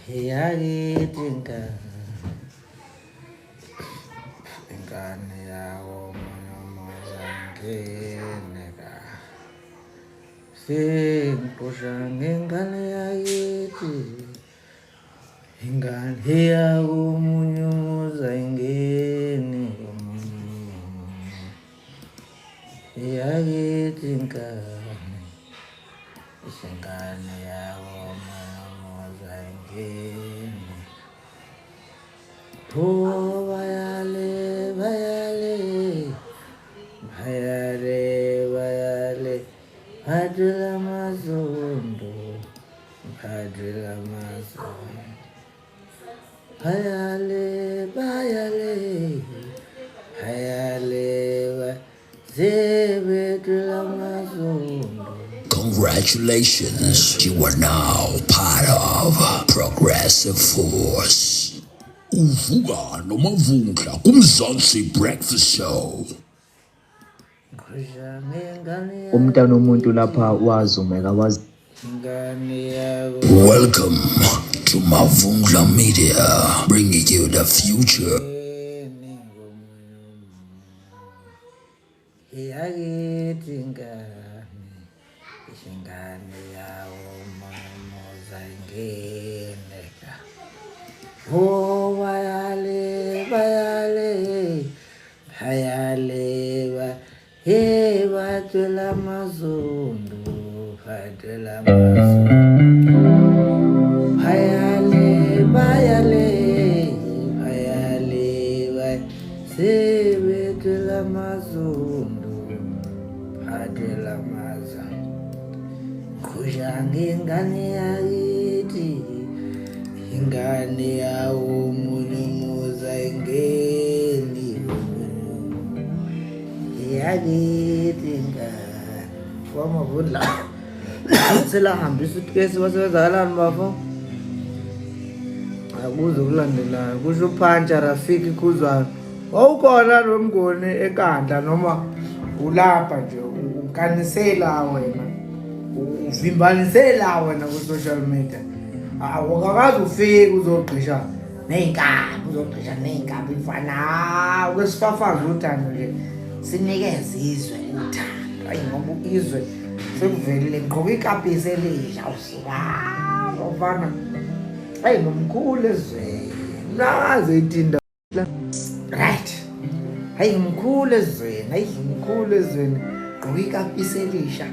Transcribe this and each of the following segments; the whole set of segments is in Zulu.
Yakithi ingane, ingane yawo omunye umuzi ayingene ka. Sengixosha ngengane yakithi, ingane yakomunye umuzi ayingeni komunye umuzi. Yakithi ingane. Isingane yawo mamuza ingene. Oh, bayale, bayale, bayale, bayale, bhadula mazondo, bhadula mazondo. Bayale, bayale, bayale, zebedula mazondo. Congratulations, you are now part of Progressive Force. Uvuka noMavundla kuMzansi Breakfast Show. Ngisho ngengane Umntana womuntu lapha yakithi, wazumeka wazi ingane yako Welcome to Mavundla Media, bringing you the future. Yakithi ingane, ingane yawo mamuza ingene ka. Oh, bayale, bayale, bayale, ba, hey, batwela mazondo, batwela mazondo. Bayale, bayale, bayale, bay, sebetwela mazondo, batwela mazondo. Qhusha ngengane yakithi, ingane yawo omunye umuzi ayingeni komunye umuzi. Yakithi ingane. Wamavundla selahambisa utikesi wasebenzakalani bafo? Akuze okulandelayo kusho uPhantsha Rafiki Khuzwayo. Wawukhona lo mngoni enkandla noma ulapha nje unkanisela wena uvimbanisela wena ku-social media. Awukakaze ufike uzogqisha ney'nkabi uzogqisha ney'nkabi mfana uke sifafaze uthando nje sinikeze izwe uthando. Ayi ngoba izwe sekuvelile ngigqoke ikapisi elisha usuka mfana. Ayi ngomkhulu ezweni naze ithinda right. Hayi ngimkhulu ezweni, hayi ngimkhulu ezweni. Gqoka ikapisi elisha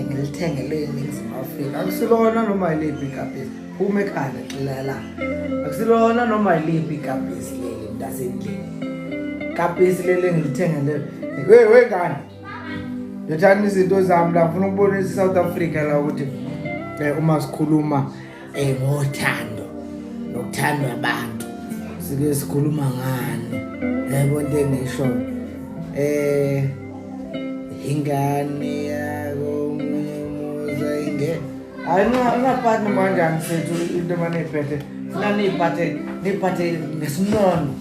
ngilithengele eNingizimu Afrika. Akusilona noma yiliphi ikapisi. Phuma ekhanda xilala. Akusilona noma yiliphi ikapisi leli mntasendlini. Ikapisi leli engilithengele. Hey we ngane. Lethani izinto zami la ngifuna ukubonisa iSouth Africa la ukuthi uma sikhuluma ngothando nokuthandwa abantu sike sikhuluma ngani yebo into engisho ingane yako umuza inge hayi ungaphathi noma kanjani sethu into emane iphethe funa niyiphathe niyiphathe ngesinono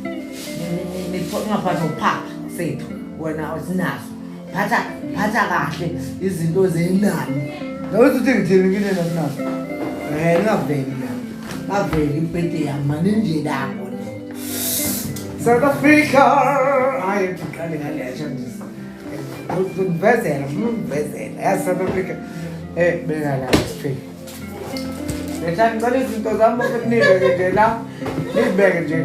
ungaphathi ngophapha sethu wena awusinazo phatha phatha kahle izinto zenani nawe uthi ngithini kini nasinazo ningaveli la ngaveli impete yami maninje lapho South Africa hayi ngiqale ngale yasho nje ngivezela ngivezela yazi South Africa beka la straight. Lethani ngicela izinto zami bafethu niyibeke nje la niyibeke nje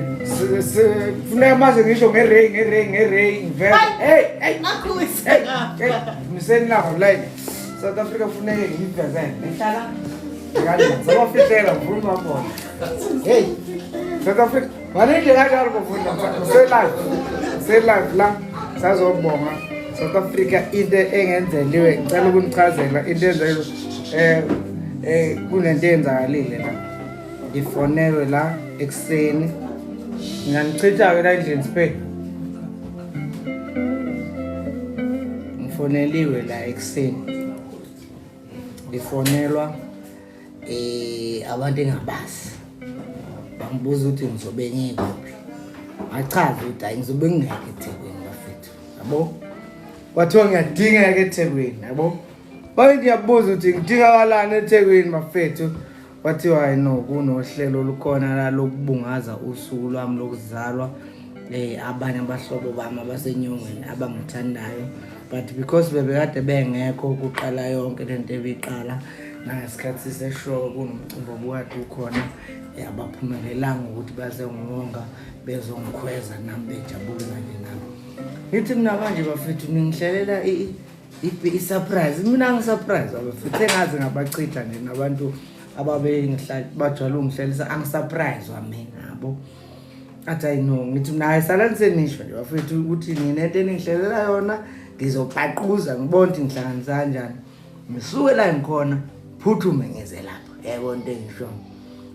kufuneka manje ngisho nge-ray nge-ray nge-ray ngiveze hey hey Ngakhulisa hey miseni la online South Africa kufuneke ngiyivezele nehlala ngani sabafihlela ngifuna ungabona hey South Africa manindle kanjalo bafunda selive selive la sazobonga South Africa into engenzeliwe ngicela ukunichazela into enzeliwe kunento eyenzakalile la ngifonelwe la ekuseni nginganichitha-ke la endlini siphe ngifoneliwe la ekuseni ngifonelwa abantu engabazi bangibuza ukuthi ngizobe ngikuphi ngachaza ukuthi hayi ngizobe ngingekho eThekwini bafethu yabo kwathiwa ngiyadingeka eThekwini yabo baye ngiyabuza ukuthi ngidingakalani eThekwini bafethu. Kwathiwa hayi no, kunohlelo olukhona la lokubungaza usuku lwami lokuzalwa. Abanye abahlobo bami abasenyongweni abangithandayo, but because bebekade bengekho kuqala yonke lento ebiqala nangesikhathi siseshowe kunomcimbi obukade ukhona, abaphumelelanga ukuthi bazengiwonga bezongikhweza nami bejabule kanye nami. Ngithi mina manje bafethu ningihlelela i-surprise. Mina ngi-surprise abafethu, sengaze ngabachitha nje nabantu bajwayele ungihlelisa, angi-surprise wamina yabo. Athi hayi no, ngithi mina hayi salani senisho nje bafethu ukuthi nginento eningihlelela yona, ngizopaquza ngibone ukuthi ngihlanganisa kanjani. Ngisuke la ngikhona phuthume ngize lapha, yebo into engisho.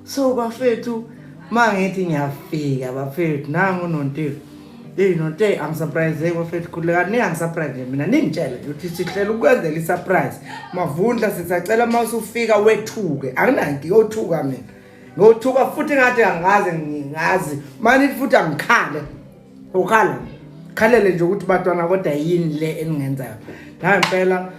So bafethu mangithi ngiyafika bafethu, nangu noNteko. Hey Nonte, angisurprise bafethu, khululekani ningangisurprise mina, ningitshele nje ukuthi sihlela ukwenzela i-surprise. Mavundla sisacela uma usufika wethuke, anginankinga yothuka mina. Ngothuka futhi ngathi angaze ngingazi. Mani futhi angikhale. Ukhala. Khalele nje ukuthi batwana kodwa yini le eningenzayo. La impela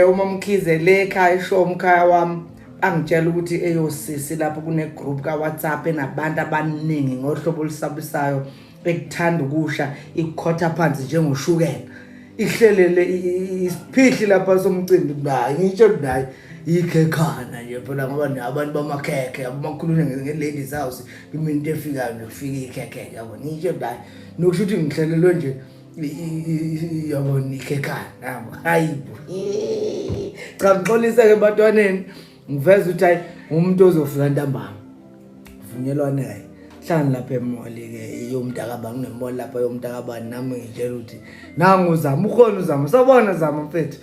uma Mkhize le ekhaya isho umkhaya wami angitshela ukuthi eyosisi lapho kune group ka WhatsApp enabantu abaningi ngohlobo olusabisayo ekuthanda ukusha ikukhotha phansi njengoshukela ihlelele isiphihli lapha somcimbi. Hayi ngitsho hayi ikhekhana nje phela ngoba nabantu bamakhekhe abakhulunywa nge-ladies house kimi into efikayo nje kufika ikhekhe yabo. Ngitsho hayi nokusho ukuthi ngihlelelwe nje yabona ikhekhana yabo. Hayi bo, cha ngixolise-ke ebantwaneni, ngiveza ukuthi hayi umuntu ozofika ntambama vunyelwane hayi hlani lapha emoli-ke yomntakabani, kunemoli lapha yomntakabani. Nami ngitshela ukuthi nangu uzama ukhona uzama sawubona zama mfethu.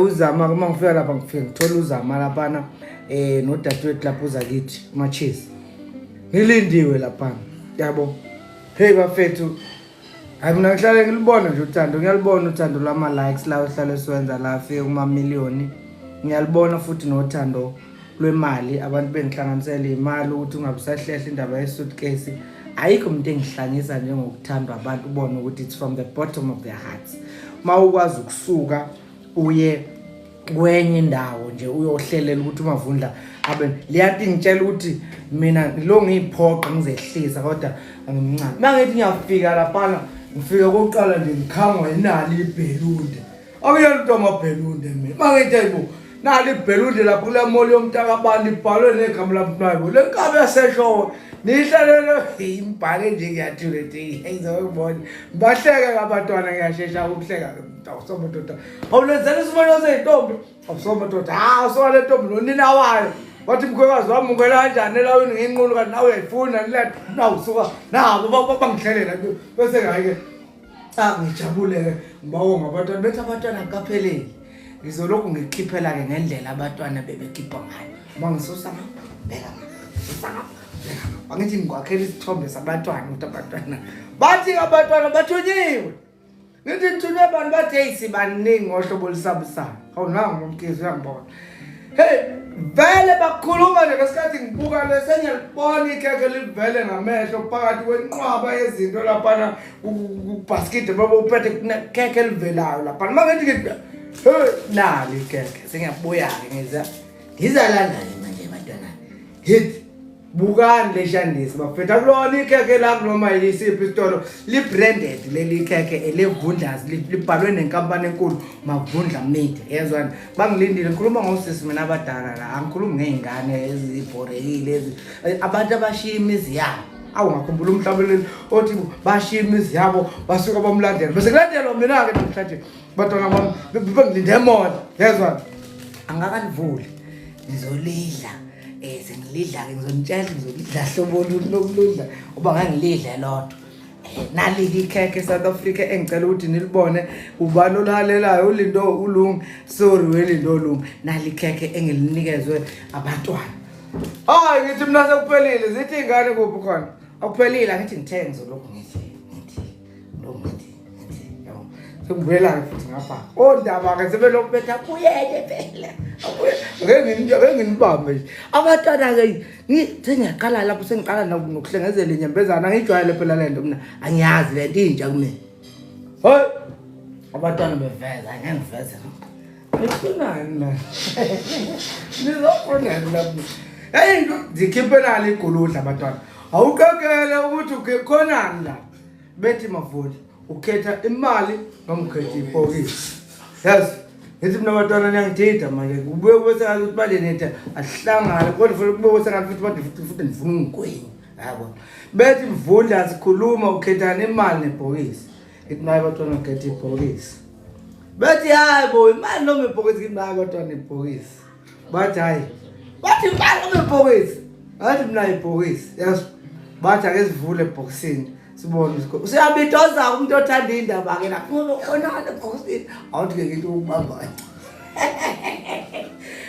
Uzama uma ngifika lapha ngifike ngithola uzama laphana nodadewethu lapho uza kithi uMachisi, ngilindiwe laphana yabo. Hey bafethu, hayi mina ngihlale ngilibona nje uthando, ngiyalibona uthando lwama-likes la ohlale siwenza la afike kumamiliyoni. Ngiyalibona futhi nothando lwemali, abantu bengihlanganisela imali ukuthi ungabe usahlehla indaba ye-suitcase. Ayikho umuntu engihlanyisa njengokuthandwa abantu, ubone ukuthi it's from the bottom of their hearts. Uma ukwazi ukusuka uye kwenye indawo nje uyohlelela ukuthi uMavundla abe leyanto ingitshela ukuthi mina lo ngiyiphoqa ngizehlisa kodwa angimncane. Uma ngithi ngiyafika laphana ngifike kokuqala nje ngikhangwa inali ibhelunde, akuyona into amabhelunde mina. Uma ngithi ayibo nali ibhelunde lapho kule mall yomntakabani libhalwe negama lamntwana le nkabi yaseshowe nihlalele imbhale nje ngiyathule nje ngizokubona bahleke abantwana, ngiyashesha ukuhleka. Awusomadoda, awulenzela isibonelo seyintombi, awusomadoda, hawu soka le ntombi nonina wayo wathi mkhwekazi wamukela kanjani elawini ngenqulu kanti nawe uyayifuna nawusuka nabo bangihlelela bese kayi-ke cha ngijabule-ke ngibawonga abantwana bethi abantwana akukapheleli. Ngizolokhu ngikukhiphela-ke ngendlela abantwana bebekhipha ngayo. Uma ngisusa ngapha bheka ngisusa ngapha bheka ngapha, angithi ngikwakhela isithombe sabantwana ukuthi abantwana bathi abantwana bathunyiwe. Ngithi nithunywe abantu bathi hey sibaningi ngohlobo olusabisayo. Hawu nangu uMkhize uyangibona. Hey vele bakhuluma nje ngesikhathi ngibuka le sengiyalibona ikhekhe livele ngamehlo phakathi kwenqwaba yezinto laphana kubhasikidi baba uphethe kunekhekhe elivelayo laphana. Uma ngithi ngithi hey nali ikhekhe sengiyabuya-ke ngiza ngizalana-ke manje bantwana. Hit bukani le shandisi bafethu, akulona ikhekhe la kunoma yisiphi isitolo, li-branded leli khekhe elevundlas libhalwe nenkampani enkulu Mavundla Media. Yezwani bangilindile, ngikhuluma ngosisi mina abadala la, angikhulumi ngey'ngane ezibhorekile ezi abantu abashiya imizi yabo. Awu ngakhumbula umhlabeleli othi bashiya imizi yabo basuka bamlandela, bese kulandelwa mina-ke namhlanje bantwana bami bengilinde emona. Yezwani angakalivuli ngizolidla sengilidla-ke ngizonitshela ngizolidla hlobo oluni lokuludla uba ngangilidle lodwa. Nalike ikhekhe eSouth Africa engicela ukuthi nilibone, ubani oluhalelayo ulindo ulungu, sorry welindo olungu, nali ikhekhe engilinikezwe abantwana. Hayi ngithi mina sekuphelile, zithi iy'ngane kuphi khona akuphelile, angithi ngithe ngizolokhu ngithi ngithi lokhu ngithi ngithi yabo sengibuyela-ke futhi ngapha ondaba-ke sebelokhu bethi abuyele phela ngeke nginibambe nje abantwana-ke. Sengiyaqala lapho sengiqala nokuhlengezela inyembezana, angijwayele phela le nto mina, angiyazi le nto intsha kumina. Hoyi abantwana beveza, angeke ngiveze nifunani na nizofunani lapho. Hey into zikhiphelana iguludla abantwana. Awuqekele ukuthi ukhonani la. Bethi mavoti ukhetha imali noma ukhetha ibhokisi. Yes. Ngithi mina abantwana niyangidida manje kubuye kube sengathi ukuthi manje nithi asihlangane kodwa futhi kubuye kube sengathi futhi manje futhi futhi nifuna ungigwenya. Yabo. Bethi mvundla sikhuluma ukhethana imali nebhokisi. Ngithi naye abantwana ngikhetha ibhokisi. Bethi hayi bo imali noma ibhokisi ngithi naye abantwana ibhokisi. Bathi hayi. Bathi imali noma ibhokisi. Bathi mina ibhokisi. Yes. Bathi ake sivule ebhokisini. Sibone isikho. Usuyabitoza umuntu othanda indaba ke la. Khona ebhokisini. Awuthi ke ngithi ukubamba.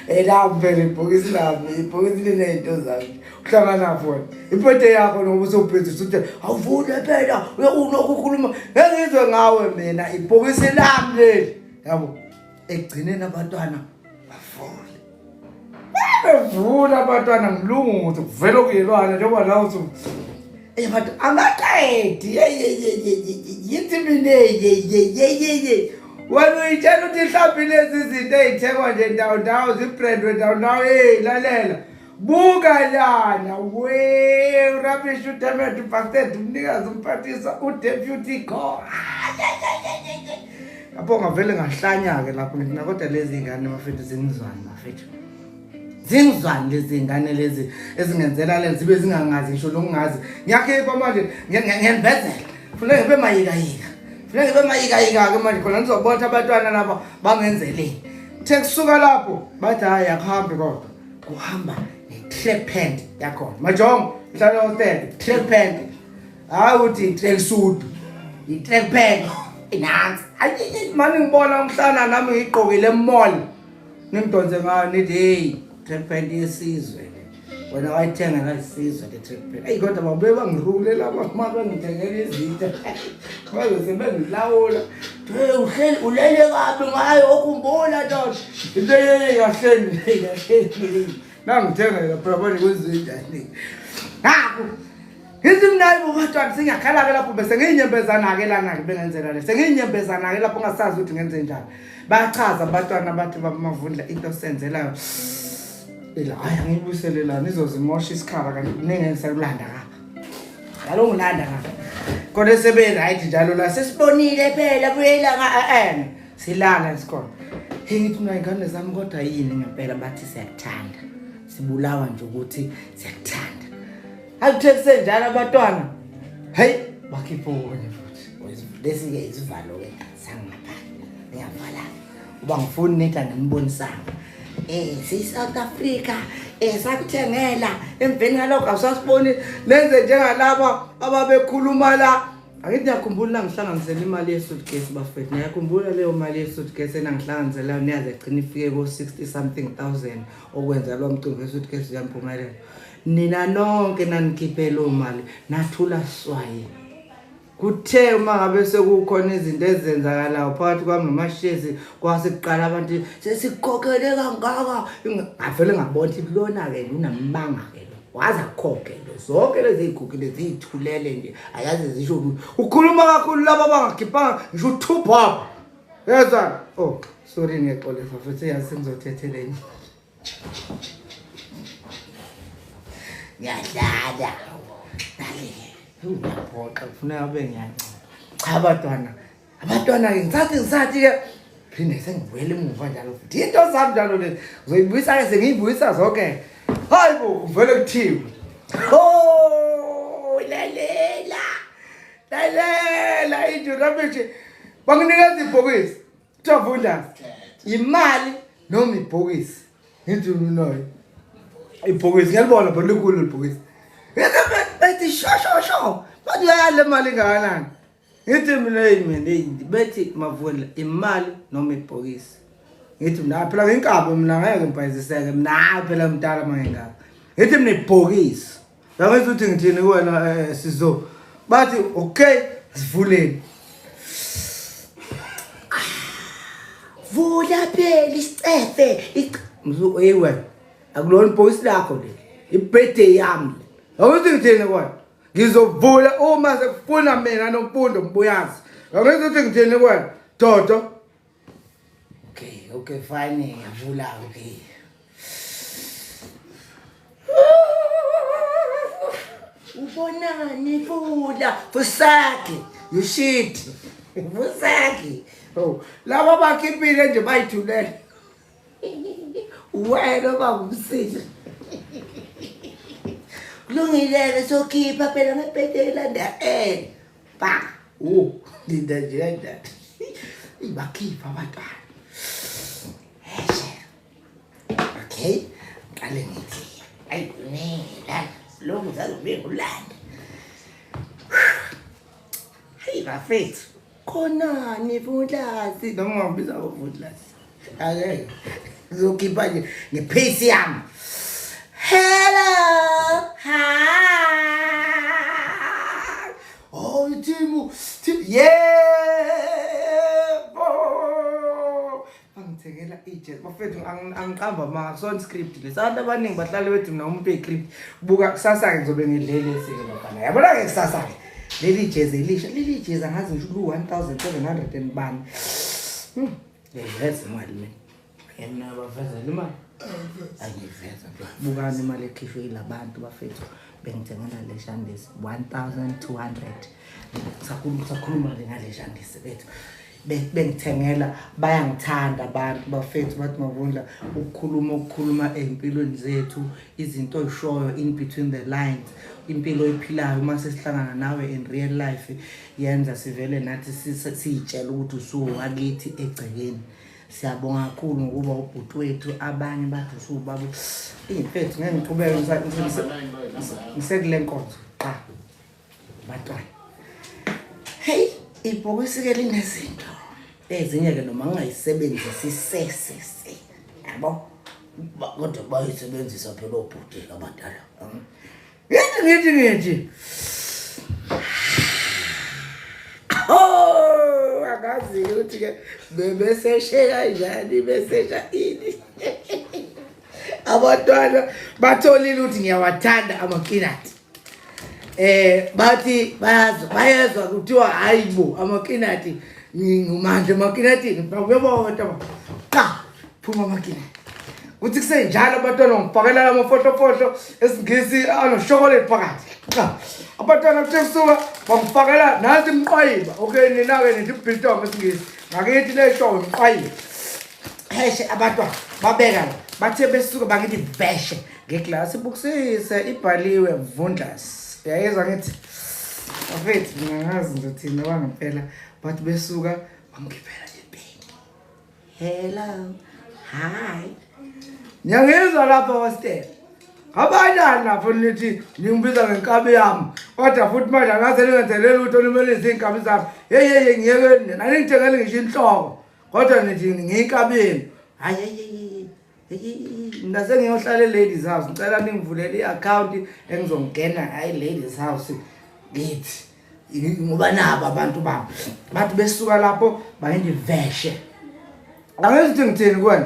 Elami phela ibhokisi lami, ibhokisi liney'nto zami. Uhlangana fona. Iphethe yakho noba usubhizi usuthi awuvule phela ulokhu ukhuluma. Ngeke ngizwe ngawe mina ibhokisi lami leli. Yabo. Ekugcineni abantwana bavule. Bevula abantwana ngilunguze kuvela okuyelwana njengoba la uthi Ey bantu angaqedi yithi mina yeyeyeyeye wena uyitshela ukuthi mhlawumbe lezi zinto ey'thengwa nje ndawo ndawo zibrandwe ndawo ndawo hey lalela buka lana we urabish udavid ubasted umnikazi umphathisa udeputy go lapho ngavele ngahlanya-ke lapho ngithi nakodwa lezi ngane bafethu zingizwani bafethu zingizwani lezi ngane lezi ezingenzela le zibe zingangazi ngisho nokungazi ngiyakhipha manje ngiyanivezela funeka ngibe mayikayika funeka ngibe mayikayika-ke manje khona nizobona ukuthi abantwana laba bangenzeleni kuthe kusuka lapho bathi hhayi akuhambi kodwa kuhamba ne-track pant yakhona majongo mhlala hostel track pant hhayi ukuthi i-track suit i-track pant nansi mani ngibona umhlana nami ngiyigqokile emall ningidonse ngayo nithi hey track pant yesizwe le wena wayithenga ngasizwe le track pant eyi kodwa babuye bangirule laba uma bengithengela izinto baze sebengilawula hey uhleli ulele kabi ngayo okhumbula ndoda into yeye kahleni kahleni nangithengela phela manje kwezinto naku Ngithi mina hayi bo bantwana sengiyakhala-ke lapho bese ngiyinyembezana-ke lana-ke bengenzela le sengiyinyembezana-ke lapho ngasazi ukuthi ngenze njani bachaza abantwana bathi babamavundla into senzelayo ila hayi angiyibuyisele lana izozimosha isikhala kanti kuningi engisakulanda ngapha njalo ngilanda ngapha kodwa sebe-right njalo la sesibonile phela buyela nga-en silala isikole hey ngithi mina ingane zami kodwa yini ngempela bathi siyakuthanda sibulawa nje ukuthi siyakuthanda Akuthe kusenjalo abantwana. Hey, bakhipha okunye futhi. Lesi-ke isivalo-ke sangapha. Ngiyavala. Uba ngifuni nithi anginibonisanga. Eh, siyi-South Africa, eh sakuthengela emveni kalokho awusasiboni nenze njengalaba ababekhuluma la. Angithi niyakhumbula nangihlanganisela imali ye-suitcase bafethu. Niyakhumbula leyo mali ye-suitcase enangihlanganisela niyaze gcina ifike ko-60 something thousand okwenza lo mcimbi we-suitcase uyampumelelo. Nina nonke nanikhiphe loo mali nathula swayi. Kuthe uma ngabe sekukhona izinto ezenzakalayo phakathi kwami nomashezi kwase kuqala abantu sesikhokhele kangaka ngavele ngabona ukuthi lona-ke unamanga-ke lo waze akhokhe lo zonke lezi ey'gugile ziyithulele nje akaze zisho ukuthi ukhuluma kakhulu laba abangakhiphanga ngisho u-two bob yezwa oh sorry ngiyaxolisa futhi yazi sengizothetheleni ngiyadlala naleke ngiyaphoxa kufuneka abe ngiyancoma cha abantwana abantwana-ke ngisathi ngisathi-ke phinde sengibuyela emuva njalo futhi into zami njalo lezi ngizoyibuyisa-ke sengiyibuyisa zonke hayi bo kuvele kuthiwe oh lalela lalela into rubbish banginikeza ibhokisi kuthiwa vundla imali noma ibhokisi ngithi unoyo ibhokisi ngiyalibona bona likhulu libhokisi bethi sho sho sho bathi uyayala le mali ingakanani ngithi mina eyi mina eyi bethi mavundla imali noma ibhokisi ngithi mina phela nginkabi mina ngeke ngibhayiziseke mina hayi phela mdala uma ngingaka ngithi mina ibhokisi Yangizwa ukuthi ngithini kuwena eh, sizo. Bathi okay sivuleni. Vula phela isicefe. Mzu hey wena. Akulona ibhokisi lakho leli. Ibirthday yami. Awuthi ngithini kuwena? Ngizovula uma sekufuna mina nomfundo mbuyazi. Angizwa ukuthi ngithini kuwena? Dodo. Okay, okay fine ngiyavula okay. Bonani fula fusaki you shit fusaki. Oh, laba bakhiphile nje bayithulele. Wena bangumsizi. Kulungile-ke sokhipha phela ngebhede elanda eh. Ba. Oh, linda nje kanjani. Ibakhipha abantwana. Okay. Qale ngithi ayi kuningi la lokhu zazobuye ngulanda. Hey bafethu, khonani Vundlazi noma ungambiza ngoVundlazi. Ake ngizokhipha nje ngephisi yami. Hello. Hi. Oh, Timu, Timu, yebo. Bangithengela ijezi. Bafethu angiqamba amanga kusona script lesi. Abantu abaningi bahlale bethi mina umuntu oyi-script. Buka kusasa-ke ngizobe ngidlele esike bafana. Yabona-ke kusasa-ke. Leli jezi elisha, leli jezi angazi ngisho lu-1700 and bani. Ngiyayiveza imali mina. Yena bavezela imali. Angiyiveza. Bukani imali ekhishwe yilabantu bafethu bengithengela le shandisi 1200. Sakhuluma sakhuluma ke ngale shandisi bethu. Bengithengela bayangithanda abantu bafethu bathi Mavundla ukukhuluma ukukhuluma ey'mpilweni zethu izinto oyishoyo in between the lines impilo oyiphilayo uma sesihlangana nawe in real life yenza sivele nathi siyitshela ukuthi usuwakithi egcekeni. Siyabonga kakhulu ngokuba ubhuti wethu abanye bathi usuwubaba. Mfethu ngeke ngiqhubeke ngisekule nkonzo qa bantwana. Hey, ibhokisi-ke linezinto ezinye-ke noma ngingayisebenzisi sesese yabo, kodwa bayisebenzisa phela obhuti abadala. Ngithi ngithi ngithi Oh, angazi ukuthi-ke bebeseshe kanjani besesha ini. Abantwana batholile ukuthi ngiyawathanda amakinati. Bathi bayazwa bayezwa kuthiwa hayi bo amakinati ngumandla emakinatini uyabona cha phuma amakinati. Kuthi kusenjalo abantwana ngifakela amafotofoto esingisi anoshokolate phakathi. Cha abantwana kuthe kusuka bangifakela nansi imqwayiba. Okay nina-ke nithi biltong esingisi ngakithi le show imqwayiba. Heshe abantwana babeka la bathe besuka bangithi veshe ngeglasi ibukisise ibhaliwe Vundlas. Uyayizwa ngithi bafethu mina ngazi ngizothini ngoba ngempela bathi besuka bangikhiphela ipeni. Hello. Hi. Ngiyangizwa lapha hostel. Abanani lapho nithi ningibiza ngenkabi yami. Kodwa futhi manje angaze ningenzele lutho nimele izinkabi zami. Hey hey hey ngiyekeni nina ningithengele ngisho inhloko. Kodwa nithi ngiyinkabi yenu. Hayi hey hey. Mina sengiyohlala e-ladies house. Ngicela ningivulele i-account engizongena hayi ladies house ngithi ngoba nabo abantu bami bathi besuka lapho bayindiveshe. Angithi ngithini kuwena?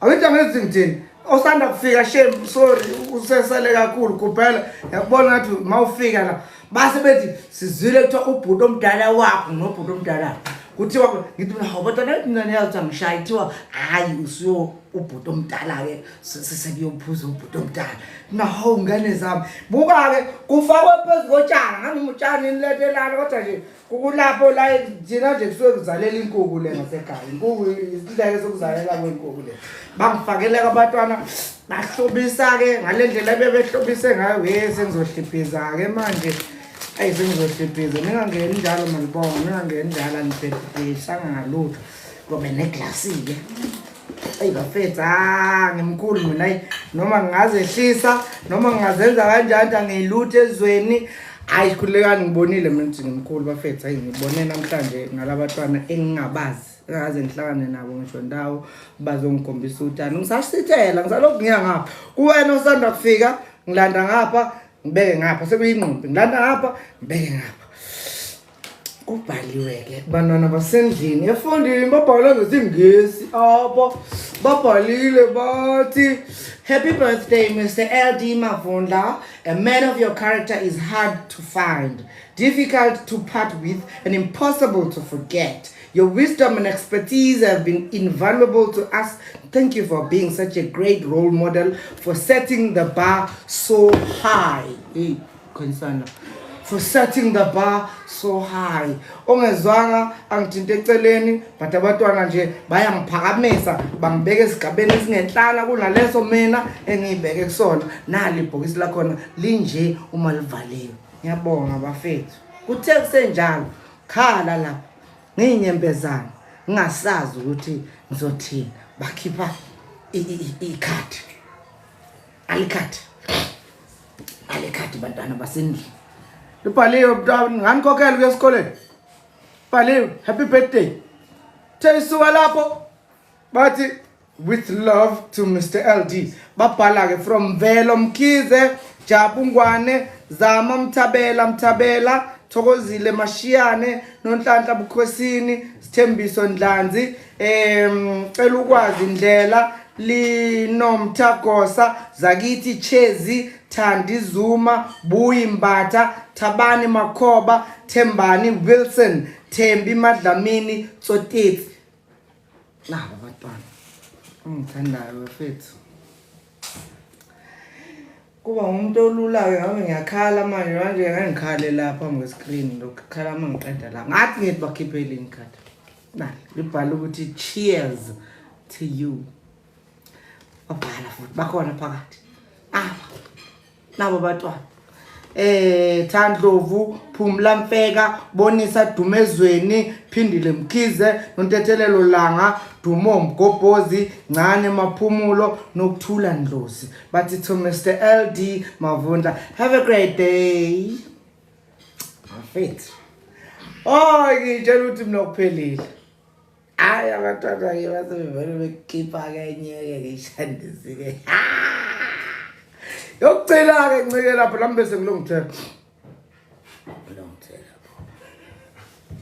Angithi angithi ngithini? Osanda kufika shame sorry usesele kakhulu kuphela yakubona ngathi mawufika la base bethi sizwile kuthiwa ubhuti omdala wakho nobhuti omdala kuthiwa ngithi mina hawu bantwana mina niyazi ukuthi angishayi kuthiwa hhayi usuyo ubhuti omdala-ke sekuyophuza ubhuti omdala. Mina hawu ngane zami buka-ke kufakwe phezu kotshani nganoma utshani nilethelana kodwa nje kukulapho la thina nje kusuke kuzalela inkukhu le ngasekhaya inkukhu isidleke sokuzalela kwenkukhu le bangifakele-ke abantwana bahlobisa-ke ngale ndlela ebebehlobise ngayo we sengizohliphiza-ke manje ayi sengizohliphiza ningangeni njalo malibonga ningangeni njalo anibhedisanga ngalutho ngobe neglasi-ke. Eyi bafethu, ah ngimkhulu mina ayi noma ngingazehlisa noma ngingazenza kanjani angiyilutho ezweni. Hayi khululekani ngibonile mina ukuthi ngimkhulu bafethu, hayi ngibone namhlanje ngalabatwana engingabazi engaze ngihlangane nabo ngisho ndawo bazongikhombisa uthando. Ngisasithela ngisalokhu ngiya ngapha. Kuwena osanda kufika ngilanda ngapha ngibeke ngapha sekuyingqumbi ngilanda ngapha ngibeke ngapha. Kubhaliwe-ke bantwana basendlini efundini babhala ngesiNgisi apha babhalile bathi happy birthday Mr. LD Mavundla, a man of your character is hard to find, difficult to part with and impossible to forget. Your wisdom and expertise have been invaluable to us. Thank you for being such a great role model, for setting the bar so high. Hey, concern. for setting the bar so high. Ongezwanga angithinte eceleni, but abantwana nje bayangiphakamisa bangibeka esigabeni esingenhlana kunaleso mina engiyibeke kusona. Nali ibhokisi lakhona linje uma livaliwe. Ngiyabonga bafethu. Kuthe kusenjalo khala lapha ngiyinyembezana ngingasazi ukuthi ngizothini. Bakhipha ikhadi, alikhadi, alikhadi bantwana basendlini, libhaliwe mntwana, nganikhokhela kuya esikoleni, bhaliwe happy birthday. The isuka lapho bathi with love to Mr LD. Babhala ke from Velo Mkhize, Jabu Ngwane, Zama Mthabela Mthabela, Thokozile Mashiyane, Nonhlanhla Bukhosini, Sithembiso Ndlanzi, cela ukwazi Ndlela, Linomthagosa, Zakithi Chezi, Thandi Zuma, Buyi Mbatha, Thabani Makhoba, Thembani Wilson, Thembi Madlamini, Tsotetsi. Nabo abantwana engithandayo bafethu. Kuba umuntu olula-ke ngabe ngiyakhala manje, manje ngeke ngikhale la phambi kwe-screen, lokhu khala uma ngiqeda la. Ngathi ngithi bakhiphele ikhadi. Nali libhala ukuthi cheers to you. Babhala futhi bakhona phakathi. Aba nabo abantwana. Thandlovu, Phumla Mfeka, Bonisa Dumezweni, Phindile Mkhize, Nontethelelo Langa, Dumo Mgobhozi, Ncane Maphumulo, Nokuthula Ndlozi. Bathi to Mr LD Mavundla, have a great day. Mafethu. Oh, ngitshela ukuthi mina kuphelile. Hayi abantwana ke base bevele bekhipha kenyeke ngishandisi ke. Yokugcina ke ncike lapho nami bese ngilungithela. Ngilungithela lapho.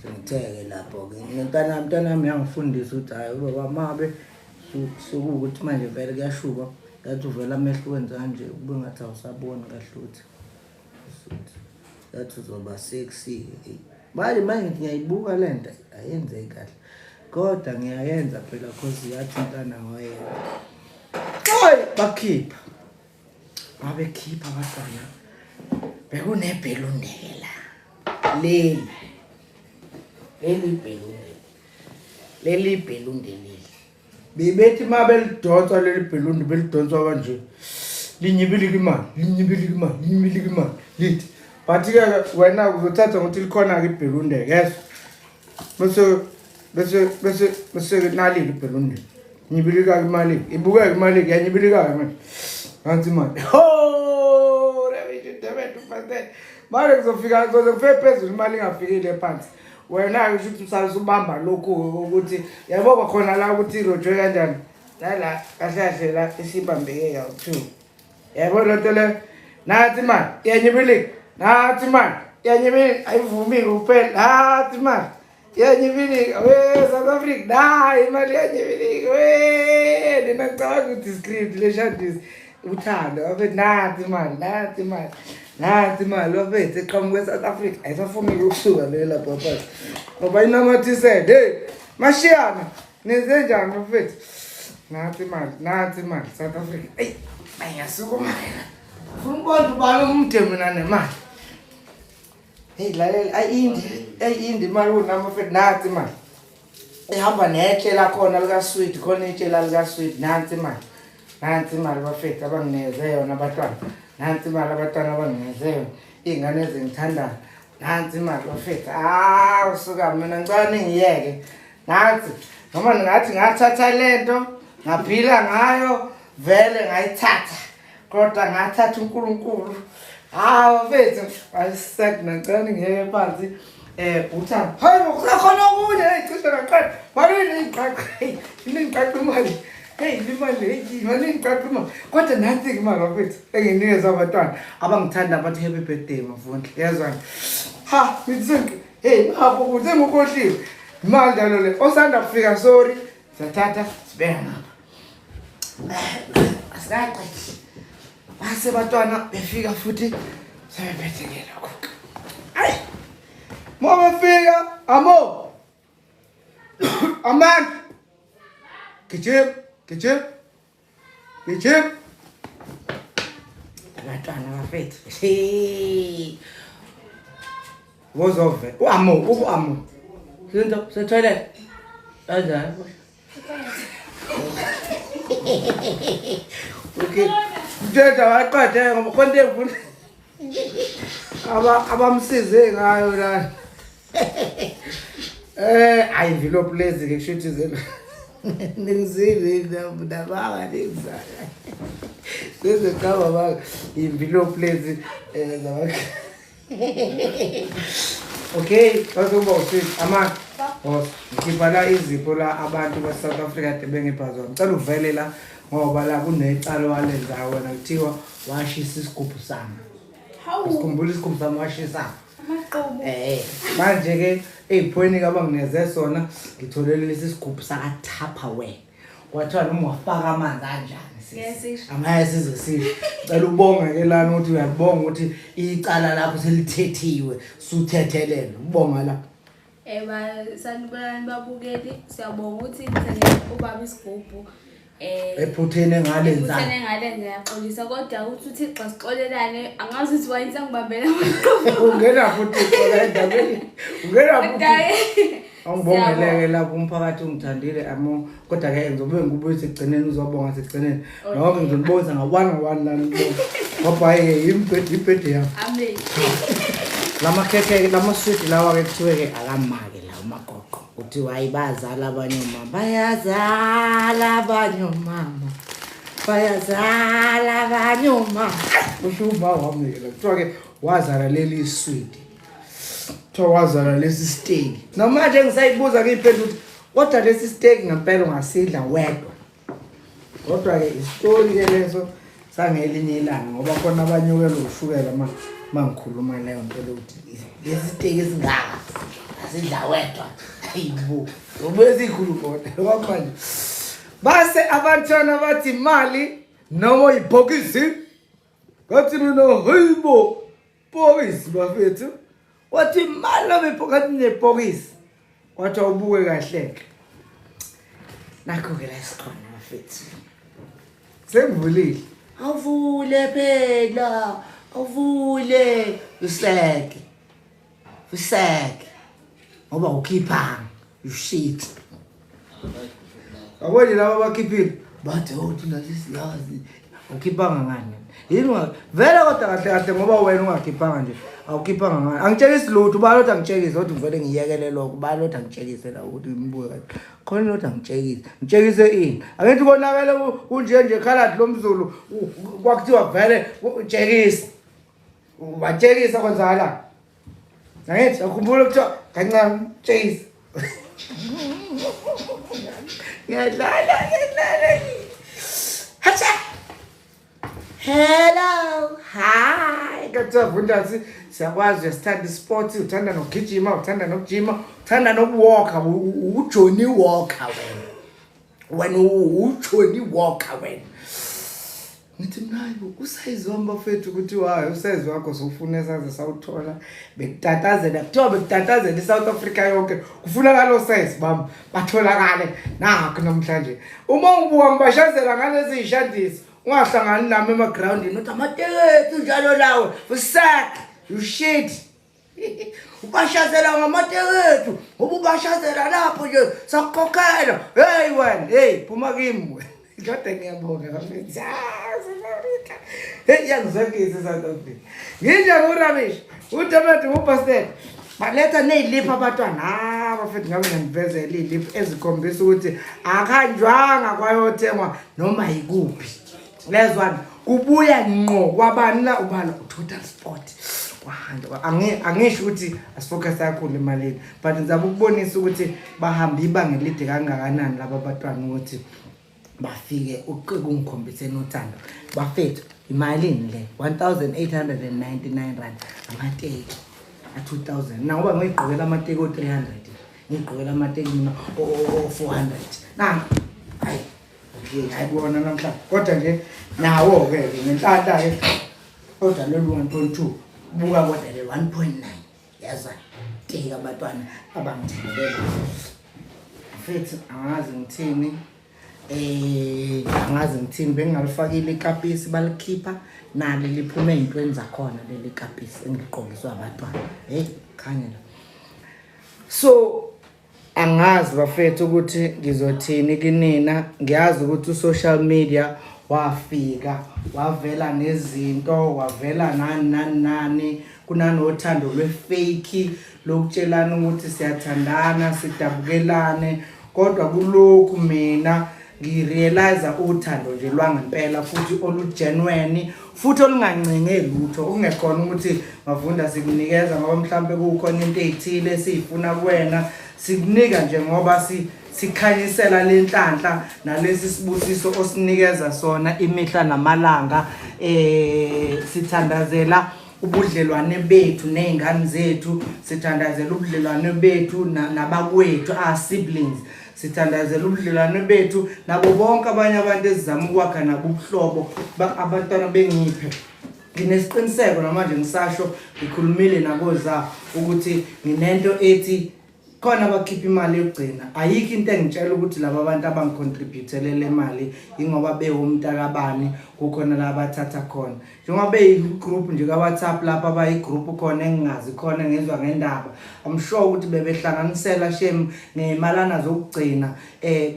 Sengitheke lapho ke. Mntana mntanami yangifundisa ukuthi hayi ubaba mabe sukuwukuthi manje vele kuyashuba. Ngathi uvela amehlo wenza kanje kube ngathi awusaboni kahle ukuthi. Ngathi uzoba sexy. Manje manje ngithi ngiyayibuka le nto ayenzeki kahle. Kodwa ngiyayenza phela cause yathi umntana wayena. Hayi bakhipha. Babekhipha abantwana. Bekunebhelundela. Leli. Leli ibhelunde. Leli ibhelunde leli. Bebethi uma belidonsa leli bhelundi belidonswa kanje linyibilika imali, linyibilika imali, linyibilika imali lithi. But-ke wena uzothatha ngokuthi likhona-ke ibhelunde-ke yeso. Bese bese bese bese-ke nalile ibhelunde. Nyibilika-ke imali, ibukeke imali-ke, yanyibilika-ke manje. Nansi imali. Ho! Manje kuzofika kuzoze kufike phezulu imali ingafikile phansi. Wena-ke kusho ukuthi usale usubamba lokhu ukuthi yabo kwakhona la ukuthi irojwe kanjani. Nala kahle kahle la isibambeke kawu-two. Yabo le nto le, nathi imali iyanyibilika, nathi imali iyanyibilika, ayivumi kuphela, nathi imali iyanyibilika, we South Africa, nayi imali iyanyibilika, we nina ngicabanga ukuthi script le shandisi uthando bafethu, nathi imali, nathi imali, nathi imali bafethu eqhamuka e-South Africa, ayisafuni ukusuka le lapha phansi ngoba inamathisele. Hey mashiyana, nenze njani bafethu? Nathi imali, nathi imali South Africa. Eyi, ayasukuma yena. Ufuna ukubona ubani umde mina nemali. Hey lalela, ayindi, ayindi imali kunami bafethu, nathi imali. Ihamba netshe lakhona lika-sweet, khona itshe la lika-sweet, nansi imali. Nansi imali bafethu abanginikeze yona abantwana. Nansi imali abantwana abanginikeze yona. Iy'ngane ezingithandayo. Nansi imali bafethu. Ah, usuka mina ngicela ningiyeke. Nansi noma ningathi ngathatha lento ngaphila ngayo vele ngayithatha kodwa ngathatha uNkulunkulu. Hawu bafethu, ayisekho ngicela ningiyeke phansi. Uthando. Hayi bo, kusakhona okunye, hey cishe ngaqeda. Malini ngiqaqa, hey, ningiqaqa imali. Hey, imali, hey, imali ngiqaqa imali. Kodwa nansi-ke imali bafethu enginikeza abantwana abangithanda bathi happy birthday Mavundla. Yezwa. Ha, ngithi hey, ngapho kuze ngikhohliwe. Imali njalo le. Osanda kufika sorry, siyathatha sibeka ngapha. Asikaqedi. Base bantwana befika futhi sebephethe-ke lokho. Ayi! Uma befika, amo! Amandla! Gijima, gijima, gijima. Abantwana bafethu. Wozove. Uamo, uamo. Sinto, se toilet. Kanjani? Okay. Mthetho waqede ngoba khona into engifuna aba abamsize ngayo la. Eh, ayi envelope lezi ke kusho ukuthi zelo. Ningizile nabanga ningizala. Seziqaba ba envelope lezi eh zabakhe. Okay, bazoba usisi ama boss ngikhipha la izipho la abantu ba South Africa kade bengipha zona. Ngicela uvele la ngoba la kunecala walenza wena kuthiwa washisa isigubhu sami. Hawu. Sikhumbula isigubhu sami washisa. Amaqobo. Eh, manje ke eziphweni ke abangineze sona ngitholele lesi sigubhu saka Tupperware. Kwathiwa noma ungafaka amanzi anjani Ngeke sisi. sisho. Angeke size sisho. Cela ubonge ke lana ukuthi uyabonga ukuthi icala lakho selithethiwe, suthethelelwe. Ubonga la. Eh ba sanibonani babukeli siyabonga ukuthi nithenge ubaba isigubhu eh Ephutheni engalenza. Ephutheni engalenza ngiyaxolisa kodwa ukuthi uThixo sixolelane angazi ukuthi wayini sengibambela amaqhubu. Ungena futhi la endabeni. Ungena futhi. Kodwa-ke, Angibongeleke lapho umphakathi ungithandile amo kodwa ke ngizobe ngikubuyisa ekugcineni uzobonga sekugcineni. Nokho ngizonibonisa nga-one nga-one la nibonga. Ngoba hhayi-ke yimibhedi ibhedi yami. Amen. Lamakhekhe lamaswidi lawa ke kuthiwe ke akamake lawo magoqo. Kuthiwa hayi bayazala abanye omama. Bayazala abanye omama. Bayazala abanye omama. Kusho uma wami ke la. Kuthiwa ke wazala leli swidi. Kuthiwa wazala lesi steak. Namanje ngisayibuza ngiyiphendula ukuthi kodwa lesi steak ngempela ungasidla wedwa. Kodwa-ke isitori ke leso sangelinye ilanga ngoba khona abanyukelwa ushukela ma mangikhuluma leyo nto lokuthi lesi teki esingaka asidla wedwa ayibo ubuye sikhulu kodwa kwamanje base abantwana bathi imali noma ibhokisi ngathi mina hayibo bhokisi bafethu wathi imali noma ibhokisi nebhokisi Wathi awubuke kahle-ke. Nakho-ke la sikhona bafethu. Sengivulile. Awuvule phela. Awuvule. Useke. Useke. Ngoba ukhiphanga. You shit. Yabo nje laba abakhiphile. Bathi oh thina sisiyazi. Ukhiphanga ngani? Yini vele kodwa kahle kahle ngoba wena ungakhiphanga nje awukhiphanga ngani? Angitshekisi lutho ubani othi angitshekise kodwa ngivele ngiyekele lokho ubani othi angitshekise la ukuthi ngimbuke kahle. Khona othi angitshekise. Ngitshekise ini? Angithi konakele kunje nje khaladi lomZulu kwakuthiwa vele utshekisa. Watshekisa kwenzakalani? Angithi akhumbula kuthiwa kancane tshekisa. Ngiyadlala ngiyadlala. Hacha. Hello. Hi. Kuthiwa Vundasi siyakwazi uyasithanda isport, uthanda nokugijima, uthanda nokujima, uthanda nokuwalka, uJohnny Walker wena. Wena uJohnny Walker wena. Ngithi mina hayi usayizi wami bafethu ukuthi hayi usayizi wakho sowufuna saze sawuthola bekutatazela kuthiwa bekutatazela i-South Africa yonke kufunakala osayizi bami batholakale nakho namhlanje uma ngibuka ngibashazela ngalezi zishandisi ungahlangani nami emagrawundini uthi amateketi njalo lawe fusak you shit ubashazela ngamatekethu ngoba ubashazela lapho nje sakukhokhela hey wena hey phuma kimi wena kodwa ngiyabonga bafethu hey iyangizwekisa i-South Africa nginjani urabish utomati ubasted baletha ney'liphu abatwana ha bafethu ngabe ngiyanivezela iy'liphu ezikhombisa ukuthi akuhanjwanga kwayothengwa noma yikuphi lezwana kubuya ngqo kwabani la ubala utotal sport kwahanjwa angisho ukuthi asifocus kakhulu emalini but ngizama ukubonisa ukuthi bahamba ibanga elide kangakanani laba batwana ukuthi bafike ukungikhombiseni uthando bafethu imalini le 1899 rand amateki a-2000 nakuba ngiyigqokela amateki o-300 ngiyigqokela amateki mina o-400 nangu hayi Okay, hayi kuwona namhlanje kodwa nje nawo-ke ngenhlanhla-ke kodwa lolu 1.2 buka kodwa le 1.9 yaza teka abantwana abangithengelela mfethu angazi ngithini. Angazi ngithini, bengingalifakile ikapisi balikhipha nali liphume ey'ntweni zakhona leli kapisi engiligqokiswa abantwana. Hey, khanye la. So angazi bafethu ukuthi ngizothini kinina. Ngiyazi ukuthi u-social media wafika wavela nezinto, wavela nani nani nani, kunanothando lwe-fake lokutshelana ukuthi siyathandana, sidabukelane, kodwa kulokhu mina ngirealize uthando nje lwangempela futhi olugenuine futhi olungancenge lutho, okungekhona ukuthi Mavundla sikunikeza ngoba mhlambe kukhona into ezithile esiyifuna kuwena, sikunika nje ngoba sikhanyisela lenhlanhla nalesi sibusiso osinikeza sona imihla namalanga. Sithandazela ubudlelwane bethu nezingane zethu, sithandazela ubudlelwane bethu nabakwethu, our siblings, sithandazela ubudlelwane bethu nabo bonke abanye abantu esizama ukwakha nabo ubuhlobo. Abantwana bengiphe, nginesiqiniseko namanje ngisasho, ngikhulumile nakoza ukuthi nginento ethi khona abakhipha imali yokugcina. Ayikho into engitshela ukuthi laba bantu abangicontributele le mali ingoba bewumntakabani, kukhona la abathatha khona, njengoba beyi-group nje ka-WhatsApp lapha, abayi-group khona engingazi khona, ngizwa ngendaba. I'm sure ukuthi bebehlanganisela shem ngey'malana zokugcina,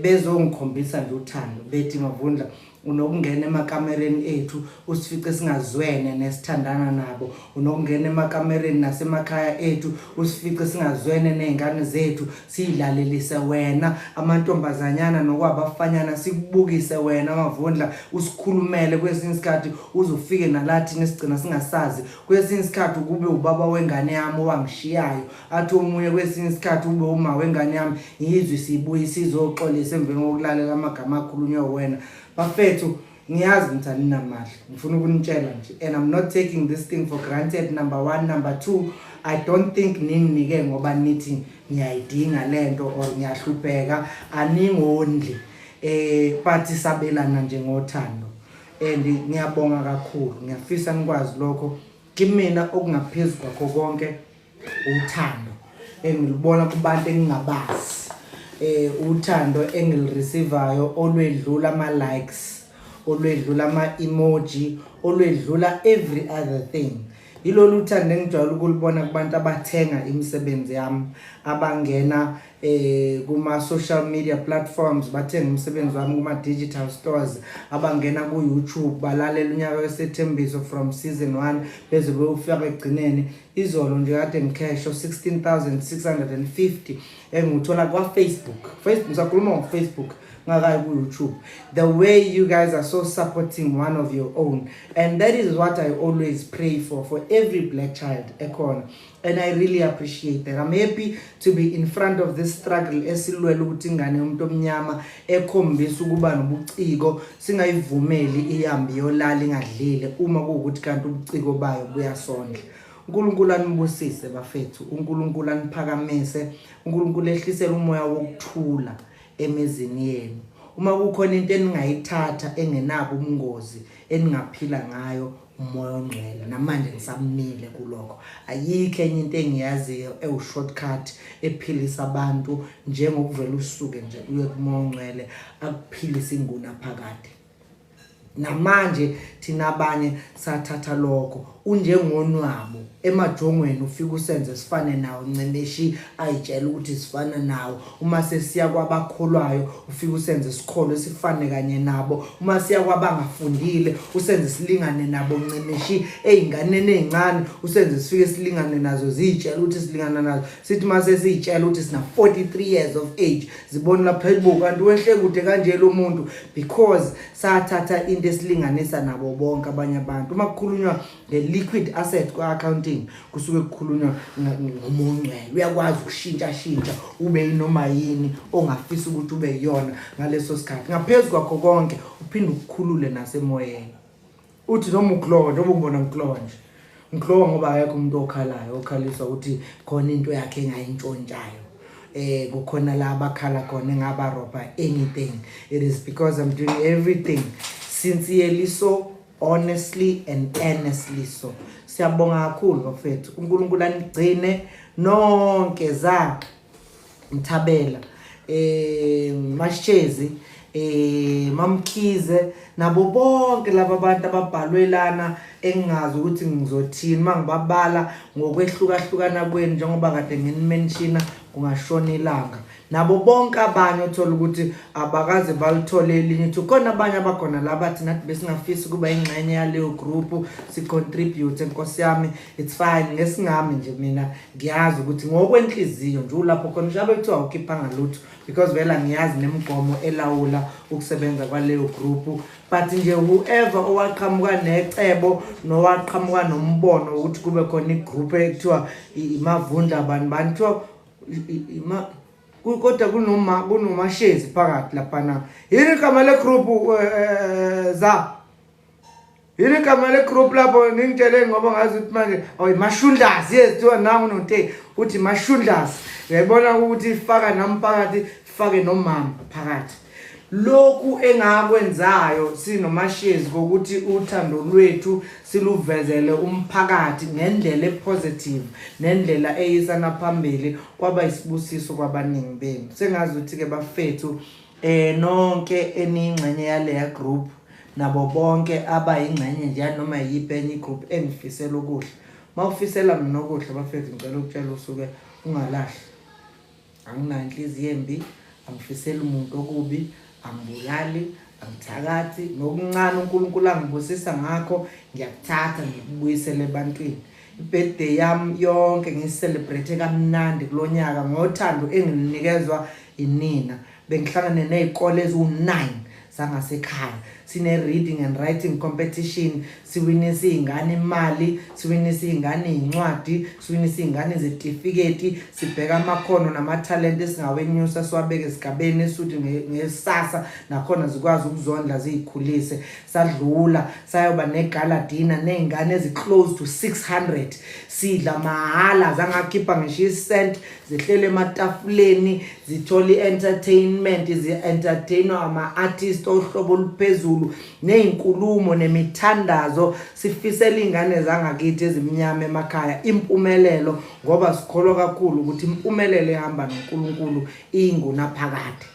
bezongikhombisa nje uthando, bethi Mavundla unokungena emakamereni ethu usifice singazwene nesithandana nabo, unokungena emakamereni nasemakhaya ethu usifice singazwene ney'ngane zethu, siyilalelise wena, amantombazanyana nokwabafanyana sikubukise wena Mavundla, usikhulumele. Kwesinye isikhathi uze ufike nalathina esigcina singasazi, kwesinye isikhathi kube ubaba wengane yami owangishiyayo, athi omunye kwesinye isikhathi ube uma wengane yami, ngiyizwe sibuye sizoxolisa emveni kokulalela amagama akhulunywe wena. Bafethu, ngiyazi ukuthi aninamahla, ngifuna ukunitshela nje, and I'm not taking this thing for granted, number one. Number two, I don't think ninginike ngoba nithi ngiyayidinga lento or ngiyahlupheka, aningondli, but sabelana nje ngothando and ngiyabonga kakhulu. Ngiyafisa nikwazi lokho kimina, okungaphezu kwakho konke uthando engilubona kubantu engingabazi, uthando engilureceivayo olwedlula ama likes, olwedlula ama emoji, olwedlula every other thing. Yilolu uthando engijwayele ukulibona kubantu abathenga imisebenzi yami, abangena kuma social media platforms bathenga umsebenzi wami, kuma digital stores, abangena ku YouTube balalela unyaka wesethembiso from season 1 beze beyofika ekugcineni. Izolo nje kade ngikhesho 16,650 enguthola kwa Facebook. Facebook, ngisakhuluma ngo Facebook ngakayi ku YouTube. The way you guys are so supporting one of your own, and that is what I always pray for every black child ekhona, and I really appreciate that. I'm happy to be in front of this struggle esilwela ukuthi ingane yomuntu omnyama ekhombisa ukuba nobuciko singayivumeli ihambe yolala ingadlile, uma kuwukuthi kanti ubuciko bayo buyasondla. uNkulunkulu anibusise bafethu, uNkulunkulu aniphakamise, uNkulunkulu ehlisele umoya wokuthula emizini yenu. Uma kukhona into eningayithatha engenabo ubungozi eningaphila ngayo, umoya ongcwele. Namanje ngisamile kulokho, ayikho enye into engiyaziyo ewu-shortcut ephilisa abantu njengokuvela usuke nje uye kumoya ongcwele akuphilise ingunaphakade. Namanje thina abanye sathatha lokho, unjengonwabo emajongweni, ufika usenze sifane nawo ncemeshi, ayitshela ukuthi sifana nawo. Uma sesiya kwabakholwayo, ufika usenze sikholwe sifane kanye nabo. Uma siya kwabangafundile, usenze silingane nabo ncemeshi. Ey'nganeni ey'ncane usenze sifike silingane nazo, ziyitshela ukuthi silingana nazo. Sithi uma sesiyitshela ukuthi sina 43 years of age, zibona lapha, hayibo, kanti wehle kude kanje lo muntu, because sathatha into esilinganisa nabo bonke abanye abantu. Uma kukhulunywa nge-liquid asset kwa-accounting, kusuke kukhulunywa ngomoya ongcwele. Uyakwazi ukushintsha shintsha ube yinoma yini ongafisa ukuthi ube yiyona ngaleso sikhathi. Ngaphezu kwakho konke, uphinde ukukhulule nasemoyeni, uthi noma uglowa, njengoba ungibona ngiglowa nje, ngiglowa ngoba akekho umuntu okhalayo okhaliswa ukuthi khona into yakhe engayintshontshayo, kukhona la abakhala khona engabarobha anything. It is because I'm doing everything sincerely, so honestly and earnestly. So siyabonga kakhulu bafethu, uNkulunkulu anigcine nonke. Za Mthabela, Mashezi, Mamkhize nabo bonke laba bantu ababhalwe lana engingazi ukuthi ngizothini mangibabala ngokwehlukahlukana kwenu njengoba kade nginimenshina kungashona ilanga. Nabo bonke abanye othola ukuthi abakaze balithole elinye ithuba. Khona abanye abakhona la bathi nathi besingafisi ukuba ingxenye yaleyo group si-contribute. Nkosi yami, it's fine. Ngesingami nje mina ngiyazi ukuthi ngokwenhliziyo nje ulapho khona njengoba kuthiwa awukhiphanga lutho, because vele angiyazi nemigomo elawula ukusebenza kwaleyo group. But nje whoever owaqhamuka necebo nowaqhamuka nombono ukuthi kube khona igroup ekuthiwa iMavundla bani bani, kuthiwa kodwa kunomashezi phakathi laphana. Yini igama le group za? Yini igama le group lapho? Ningitshele ngoba ngazi ukuthi manje oh Mashundlas, yes, kuthiwa nangu nonte uthi Mashundlas. Uyayibona ukuthi ifaka nami phakathi, ifake nomama phakathi. Lokhu engakwenzayo sinoMashezi kokuthi uthando lwethu siluvezele umphakathi ngendlela epositive nendlela eyisana phambili kwaba isibusiso kwabaningi benu. Sengazi ukuthi ke bafethu nonke eniyingxenye yaleya group nabo bonke abayingxenye nje yanoma yiphi enye igroup engifisela okuhle. Mawufisela mina okuhle bafethu, ngicela ukutshela usuke ungalahli. Anginayo inhliziyo embi, angifiseli umuntu okubi, angibulali, angithakathi. Nokuncane uNkulunkulu angibusisa ngakho ngiyakuthatha ngikubuyisele ebantwini. I-birthday yami yonke ngiyicelebrate kamnandi kulo nyaka ngothando engilinikezwa inina. Bengihlangane ney'kole eziwu-9 zangasekhaya, sine-reading and writing competition, siwinisa iy'ngane imali, siwinisa iy'ngane iy'ncwadi, siwinisa iy'ngane izitifiketi, sibheka amakhono namathalente esingawenyusa siwabeke esigabeni esuthi ngesasa nakhona zikwazi ukuzondla ziyikhulise. Sadlula sayoba negala dinner ney'ngane ezi-close to 600, sidla mahhala, zangakhipha ngisho isent, zihlele ematafuleni zithola i-entertainment, zi-entertainwa ama-artist ohlobo oluphezulu ney'nkulumo nemithandazo. Sifisela iy'ngane zangakithi ezimnyama emakhaya impumelelo, ngoba sikholwa kakhulu ukuthi impumelelo ehamba noNkulunkulu iyingunaphakade.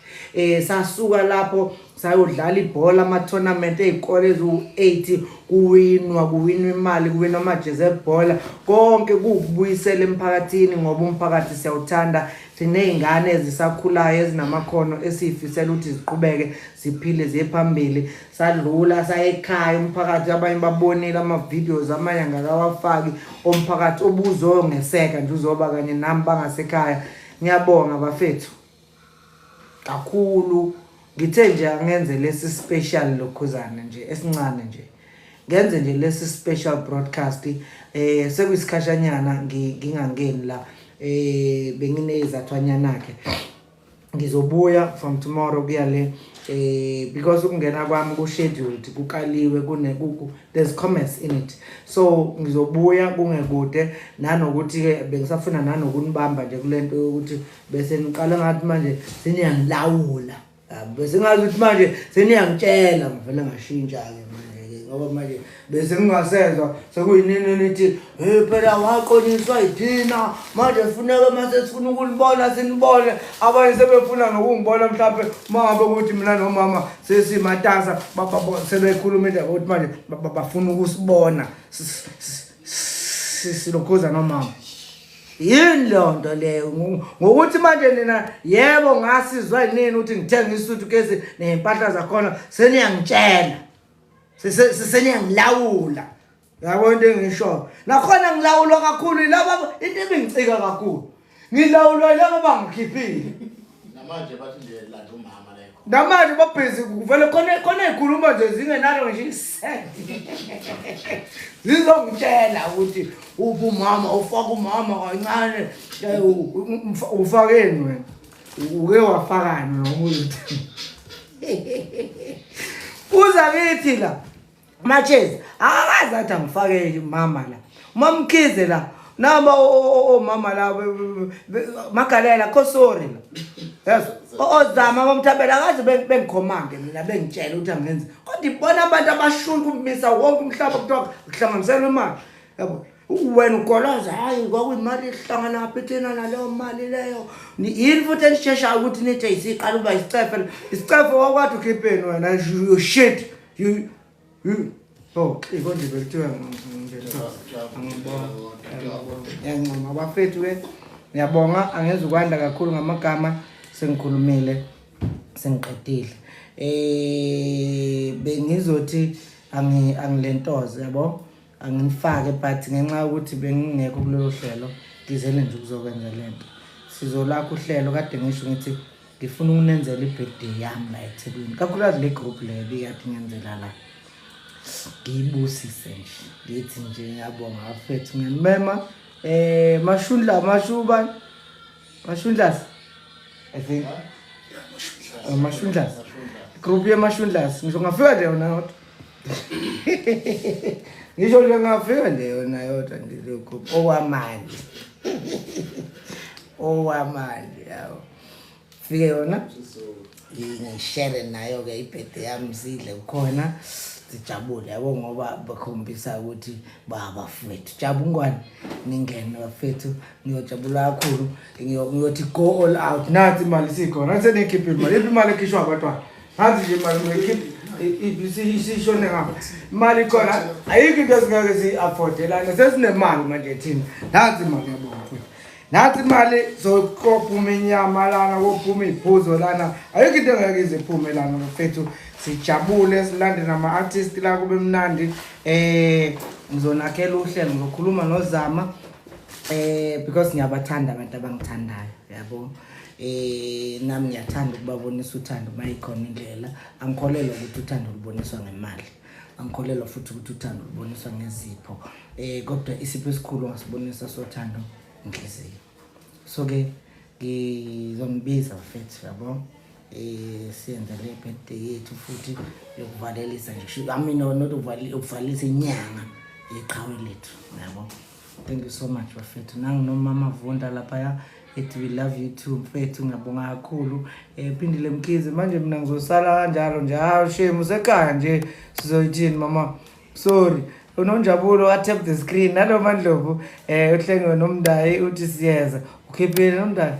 Sasuka lapho sayodlala ibhola, ama-tournament ey'kole eziwu-8, kuwinwa imali, kuwinwa amajezi ebhola, konke kuwukubuyisela emphakathini ngoba umphakathi siyawuthanda. Siney'ngane ezisakhulayo ezinamakhono esiy'fisela ukuthi ziqhubeke ziphile ziye phambili. Sadlula saya ekhaya umphakathi, abanye babonile ama-videos, amanye angakawafaki omphakathi obuzongeseka nje uzoba kanye nami bangasekhaya. Ngiyabonga bafethu kakhulu. Ngithe nje angenze lesi special lokhuzana nje esincane nje, ngenze nje lesi special broadcast. Sekuyisikhashanyana ngingangeni la, benginezathwanyana ke. Ngizobuya from tomorrow kuya le, because ukungena kwami ku scheduled, kukaliwe, kune there's commerce in it, so ngizobuya kungekude. Nanokuthi ke bengisafuna nanokunibamba nje kulento yokuthi bese niqala ngathi manje seniyangilawula, bese ngazi ukuthi manje seniyangitshela. Ngivele ngashintsha-ke manje-ke ngoba manje bese ngingasezwa sekuyinini nithi hey phela waqoniswa yithina, manje funeka mase sifuna ukunibona sinibone. Abanye sebefuna nokungibona mhlawumbe uma ngabe ukuthi mina nomama sesimatasa, sebekhuluma indaba ukuthi manje bafuna ukusibona silokhuza nomama. Yini leyo nto leyo? Ngokuthi manje nina yebo ngasizwa yinini ukuthi ngithenge isutukesi ney'mpahla zakhona, seniyangitshela, seniyangilawula. Yabo into engishoyo nakhona ngilawulwa kakhulu yilaba, into ebingicika kakhulu ngilawulwa yilaba bangikhiphile. Namanje bathi nje landa umama la ekhona. Namanje babhizi kuvele khona khona ey'khuluma nje zingenalo ngisho isenti, zizongitshela ukuthi uphi umama, ufaka umama kancane. Ufakeni wena? Uke wafakani noma uzothi uza kithi la Machezi akakaze athi angifake mama la, uMamkhize la, naba omama la magalela kosori la, yes, ozama bomthabela akaze bengikhomande mina bengitshela ukuthi angenze, kodwa ibona abantu abashunqa ukumisa wonke umhlaba kuthiwa kuhlanganiselwa imali yabo. Wena ugoloza, hayi kwakuyimali ehlanganaphi thina naleyo mali leyo. Yini futhi enisheshayo ukuthi nithi isiqala uba isicefe? Isicefe wakwade ukhipheni wena, you shit. You you Oh, konje bekuthiwa angibona. Ngiyancoma abafethu ke. Ngiyabonga, angezukwanda kakhulu ngamagama, sengikhulumile, sengiqedile. Bengizothi angilentoze yabo, angifake, but ngenxa yokuthi bengingekho kulolu hlelo, ngizele nje ukuzokwenza lento. Sizolakha uhlelo, kade ngisho ngithi ngifuna ukunenzela i-birthday yami la eThekwini, kakhulukazi le group le ebikade ngenzela la, ngiyibusise nje, ngithi nje ngiyabonga bafethu, ngiyanimema. Mashundla, Mashuba, Mashundlas, I think Mashundlas, group yeMashundlas. Ngisho ngafika nje yona yodwa, ngisho nje ngafika nje yona yodwa nje leyo group okwamanje, okwamanje yabo, fike yona, ngishare nayo-ke ibhede yami, sidle khona, sijabule yabo, ngoba bakhombisa ukuthi babafethu. Jabungwane, ningene bafethu, ngiyojabula kakhulu. Ngiyothi go all out. Nathi imali sikhona, nathi seniyikhiphe imali. Iphi imali ekhishwa abantwana? Nathi nje imali ngiyikhiphe, isishone ngapha imali ikhona, ayikho into esingeke siyi-affordelane, sesinemali manje thina. Nathi imali, ngiyabonga futhi, nathi imali, sokophuma inyama lana, kophuma iy'phuzo lana, ayikho into engeke ize iphume lana bafethu. Sijabule, silande nama-artist la, kube mnandi. Ngizonakhela uhlelo, ngizokhuluma noZama because ngiyabathanda abantu abangithandayo yabo. Nami ngiyathanda ukubabonisa uthando uma ikhona indlela. Angikholelwa ukuthi uthando luboniswa ngemali, angikholelwa futhi ukuthi uthando luboniswa ngezipho, kodwa isipho esikhulu ongasibonisa sothando inhliziyo. So ke ngizonibiza bafethu yabo, siyenze le birthday yethu futhi yokuvalelisa nje, I mean, not ukuvalelisa inyanga yeqhawe lethu yabo. Thank you so much bafethu. Nanginomama Vunda laphaya ethi we love you too mfethu, ngiyabonga kakhulu. Phindile Mkhize, manje mina ngizosala kanjalo nje, hawu shame, usekhaya nje, sizoyithini mama? Sorry. Unonjabulo wa tap the screen nalo Mandlovu, uHlengiwe nomndayi uthi siyeza. Ukhiphile nomndayi?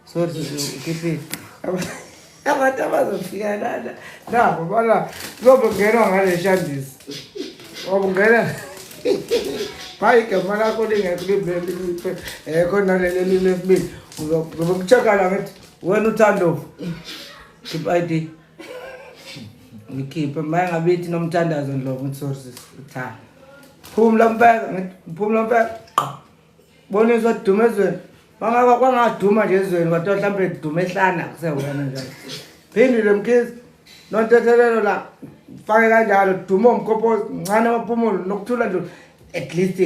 Sorry, ukhiphile. Abantu abazofika lana nabo bala kuzobe kungenwa ngale shandisi. Ngoba ungena hayi igama lakho lingekho libele khona leli lesibili, uzobe kucheck-a la, ngithi wena uThandovu, khipha ID, ngikhiphe maye ngabe ithi Nomthandazo Ndlovu, ngithi sorry sis, uthanda phumla mpela, ngithi phumla mpela, boniswa duma ezweni, bangaba kwangaduma nje ezweni, kodwa mhlawumbe duma ehlana kusewena njalo. Phindile Mkhize nontethelelo la, fake kanjalo, duma umkhophozi ncane, amaphumulo nokuthula nje at least.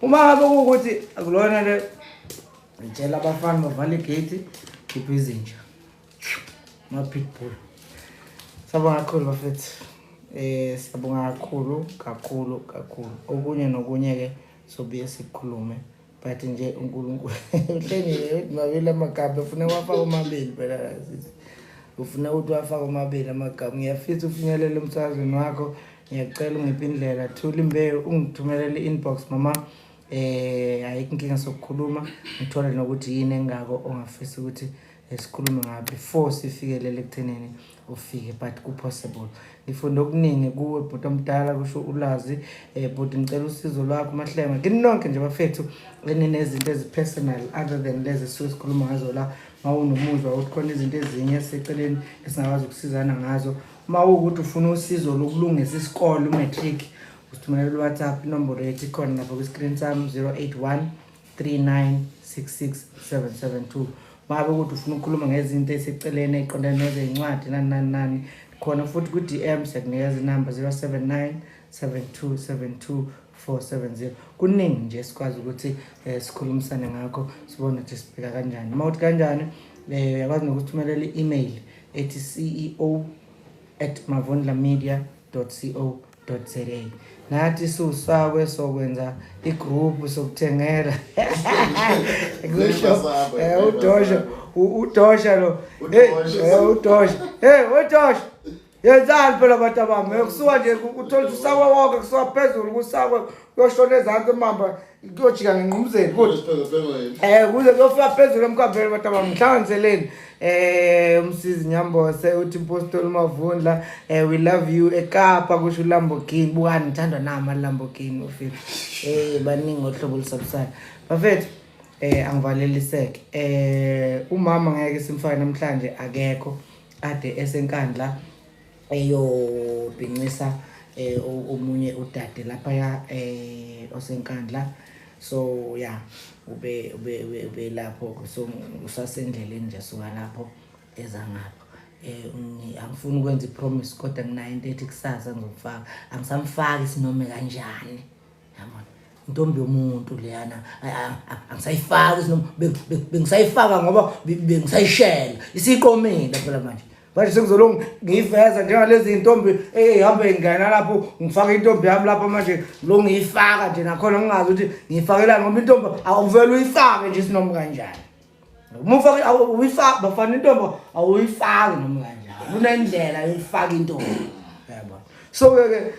Uma ngabe kuwukuthi akulona le, ngitshela abafana bavale igate, khipha izinja, ma-pitbull. Sabonga kakhulu bafethu, siyabonga kakhulu kakhulu kakhulu. Okunye nokunye-ke sobuye sikhulume, but nje uNkulunkulu uhlengile mabili amagama, ufuna wafaka omabili phela sisi, ufuna ukuthi wafake omabili amagama. Ngiyafisa ufinyelele emsakazweni wakho, ngiyacela ungiphe indlela, thula imbewu, ungithumelele i-inbox mama. Ayikho inkinga, sokukhuluma, ngithole nokuthi yini engako ongafisa ukuthi sikhulume ngayo before sifikelele ekuthenini ufike, but ku-possible. Ngifunde okuningi kuwe bhuti omdala, kusho uLazi. Bhuti, ngicela usizo lwakho Mahlenga, kini nonke nje bafethu eninezinto ezi-personal other than lezi esisuke sikhuluma ngazo la. Uma unomuzwa ukuthi khona izinto ezinye eziseceleni esingakwazi ukusizana ngazo, uma wukuthi ufuna usizo lokulungisa isikole, u-matric, usithumelela u-WhatsApp, inombolo yethu ikhona lapha kwi-screen sami, 081 3966 772. Mabe ukuthi ufuna ukukhuluma ngezinto eziseceleni ey'qondene nezey'ncwadi, nani nani nani, khona futhi ku-DM siyakunikeza inamba, 079 7272 470. Kuningi nje sikwazi ukuthi sikhulumisane ngakho, sibone ukuthi sibheka kanjani. Uma uthi kanjani, uyakwazi nokusithumelela i-email ethi ceo@mavundlamedia.co.za. Nathi siwusakwe sokwenza i-group sokuthengela, kusho udosha, udosha lo. Hey, udosha, hey, udosha. Yenzani phela abantu abami? Kusuka nje uthola ukuthi usakwe wonke kusuka phezulu kusakwe kuyoshona ezansi emamba kuyojika ngenqumuzeni kodwa kuze kuyofika phezulu emkhambeni abantu abami ngihlanganiseleni umsizi Nyambose uthi Impostoli Mavundla we love you eKapa kusho uLamborghini bukani ngithandwa nama Lamborghini ufika baningi ngohlobo olusabisayo bafethu angivaleliseke umama ngeke simfake namhlanje akekho ade esenkandla eyobhincisa omunye udade lapha ya osenkandla so yeah ube ube ube lapho so usasendleleni nje suka lapho eza ngapha angifuni ukwenza ipromise kodwa nginayo into ethi kusasa ngizomfaka angisamfaki sinome kanjani yabona intombi yomuntu leyana angisayifaki bengisayifaka ngoba bengisayishela isiqomile phela manje manje sengizolungu ngiyiveza njengalezi intombi eyihambe ingena lapho ngifaka intombi yami lapho manje lo ngiyifaka nje nakhona ngingazi ukuthi ngiyifakelani ngoba intombi awuvele uyifake nje sinoma kanjani uma ufake awuyifaki bafana intombi awuyifaki noma kanjani kunendlela yokufaka intombi yabo so ke ke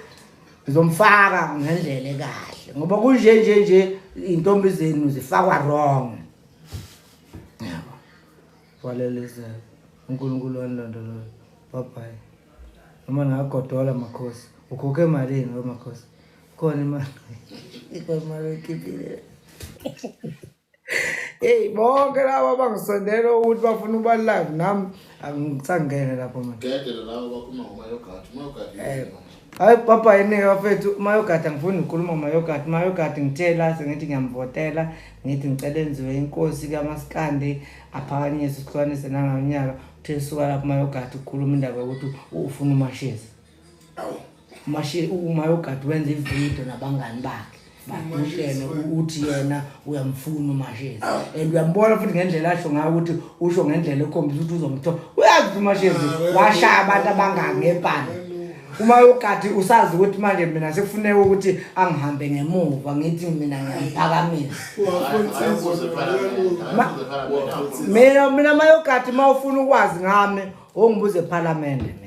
ngizomfaka ngendlela ekahle ngoba kunje nje nje intombi zenu zifakwa wrong yabo walelisa uNkulunkulu wanilondoloza bye bye noma ningagodola makhosi ukhokhe malini we makhosi khona imali ikhona imali oyikhiphile Hey bonke laba abangisondela ukuthi bafuna ukuba live nami angisangene lapho manje. Gedele laba bakhuluma ngomayogadi, umayogadi. Hayi baba yini bafethu umayogadi angifuni ukukhuluma ngomayogadi umayogadi ngithe la sengithi ngiyamvotela ngithi ngicela enziwe inkosi kaMaskandi aphakanyiswe sihlukanise nangonyaka uthe suka lapho umayogadi ukukhuluma indaba yokuthi ufuna umashezi. Umayogadi wenza ividiyo nabangani bakhe badushene uthi yena uyamfuna umashezi and uyambona futhi ngendlela asho ngayo ukuthi usho ngendlela ekhombisa ukuthi uzomthola uyazi ukuthi umashezi washaya abantu abangaki ngepani umayogadi usazi ukuthi manje mina sekufuneka ukuthi angihambe ngemuva ngithi mina ngiyamphakamisa mina mayogadi uma ufuna ukwazi ngami ongibuze ephalamende mina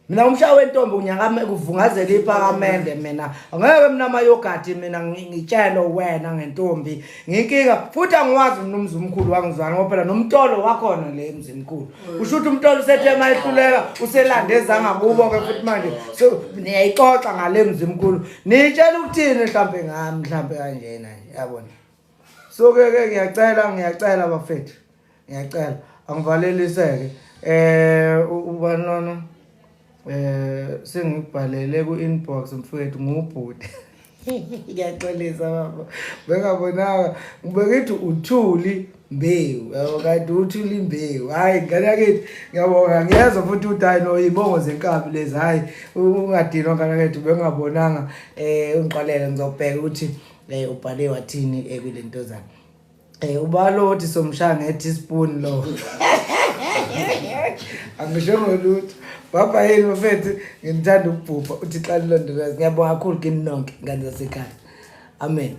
mina umshaya wentombi unyakame kuvungazela iphakamende mina angeke mina amayogadi mina ngitshele wena ngentombi nginkinga futhi angiwazi mina umzimkhulu wangizwana ngoba phela nomtolo wakhona le mzimkhulu usho ukuthi umtolo usethe mayehluleka uselande ezangakubo ke futhi manje so niyayixoxa ngale mzimkhulu nitshela ukuthini mhlambe ngami mhlambe kanjena nje yabona so ke ke ngiyacela ngiyacela bafethu ngiyacela angivaleliseke ubani lona sengikubhalele ku-inbox mfowethu ngubhuti ngiyaxolisa baba bengabonanga ngibekithi uthuli mbewu yabo kanti uthuli imbewu hhayi ngane yakithi ngiyabonga ngiyezwa futhi ukuthi hhayi no iy'bongo zenkabi lezi hhayi ungadinwa ngane yakithi bengabonanga ungixolele ngizobheka ukuthi ubhale wathini kule ntozana ubalo uthi somshaya nge-teaspoon lo angisho ngolutho baba yini bafethu ngithanda ukubhubha uthi xa lilondoloza ngiyabonga kakhulu kini nonke ngane zasekhaya amen.